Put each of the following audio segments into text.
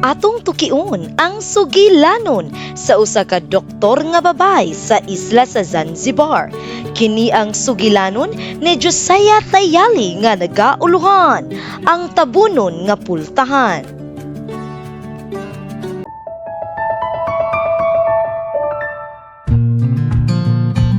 Atong tukion ang sugilanon sa usa ka doktor nga babay sa isla sa Zanzibar. Kini ang sugilanon ni Josiah Tayali nga nagauluhan ang tabunon nga pultahan.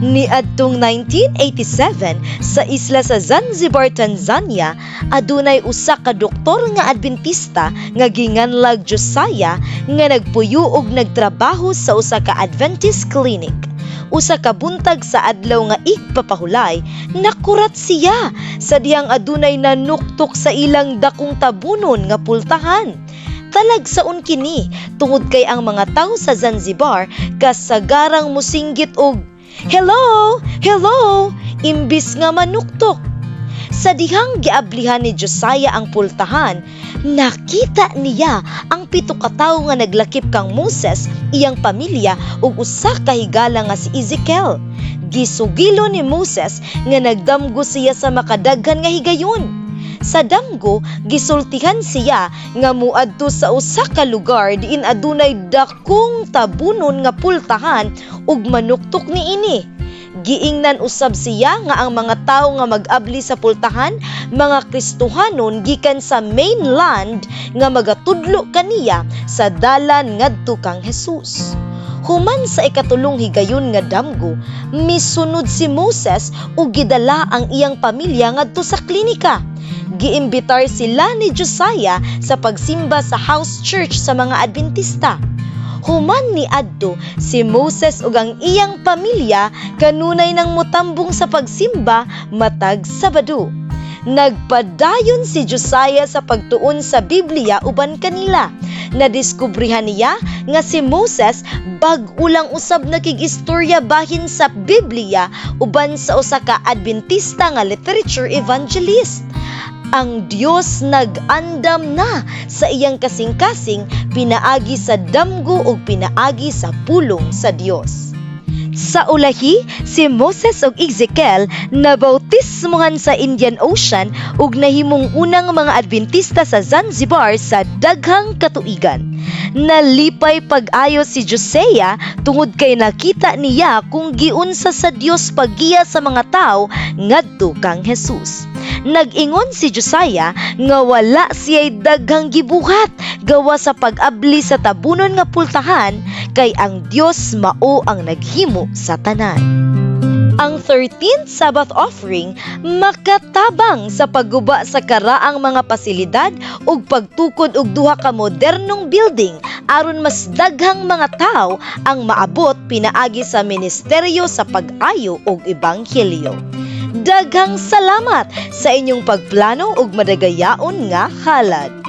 Niadtong 1987 sa isla sa Zanzibar, Tanzania, adunay usa ka doktor nga Adventista nga ginganlag Josiah nga nagpuyo og nagtrabaho sa usa ka Adventist clinic. Usa ka buntag sa adlaw nga igpapahulay, nakurat siya sa dihang adunay nanuktok sa ilang dakong tabunon nga pultahan. Talagsaon kini tungod kay ang mga tawo sa Zanzibar kasagarang musinggit og "Hello! Hello!" imbis nga manuktok. Sa dihang giablihan ni Josiah ang pultahan, nakita niya ang 7 ka tawo nga naglakip kang Moses, iyang pamilya ug usa ka higala nga si Ezekiel. Gisugilo ni Moses nga nagdamgo siya sa makadaghan nga higayon. Sa damgo, gisultihan siya nga muadto sa usa ka lugar diin adunay dakong tabunon nga pultahan ug manuktok niini. Giingnan usab siya nga ang mga tawo nga mag-abli sa pultahan mga Kristohanon gikan sa mainland nga magatudlo kaniya sa dalan ngadto kang Jesus. Human sa ikatulong higayon nga damgo, misunod si Moses ug gidala ang iyang pamilya ngadto sa klinika. Giimbitar sila ni Josiah sa pagsimba sa house church sa mga Adventista. Human ni adto, si Moses ug ang iyang pamilya kanunay nang motambong sa pagsimba matag Sabado. Nagpadayon si Josiah sa pagtuon sa Biblia uban kanila. Nadiskubrihan niya nga si Moses bag-o lang usab nakig-istorya bahin sa Biblia uban sa usa ka Adventista nga literature evangelist. Ang Dios nag-andam na sa iyang kasing-kasing pinaagi sa damgo ug pinaagi sa pulong sa Dios. Sa ulahi, si Moses ug Ezekiel nabautismohan sa Indian Ocean ug nahimong unang mga Adventista sa Zanzibar sa daghang katuigan. Nalipay pag-ayo si Josiah tungod kay nakita niya kung giunsa sa Dios paggiya sa mga tawo ngadto kang Jesus. Nag-ingon si Josiah nga wala siya'y daghang gibuhat gawa sa pag-abli sa tabunon nga pultahan kay ang Dios mao ang naghimo sa tanan. Ang 13th Sabbath offering makatabang sa pagguba sa karaang mga pasilidad ug pagtukod og duha ka modernong building aron mas daghang mga tawo ang maabot pinaagi sa ministeryo sa pag-ayo og ebanghelyo. Daghang salamat sa inyong pagplano ug madagayaon nga halad.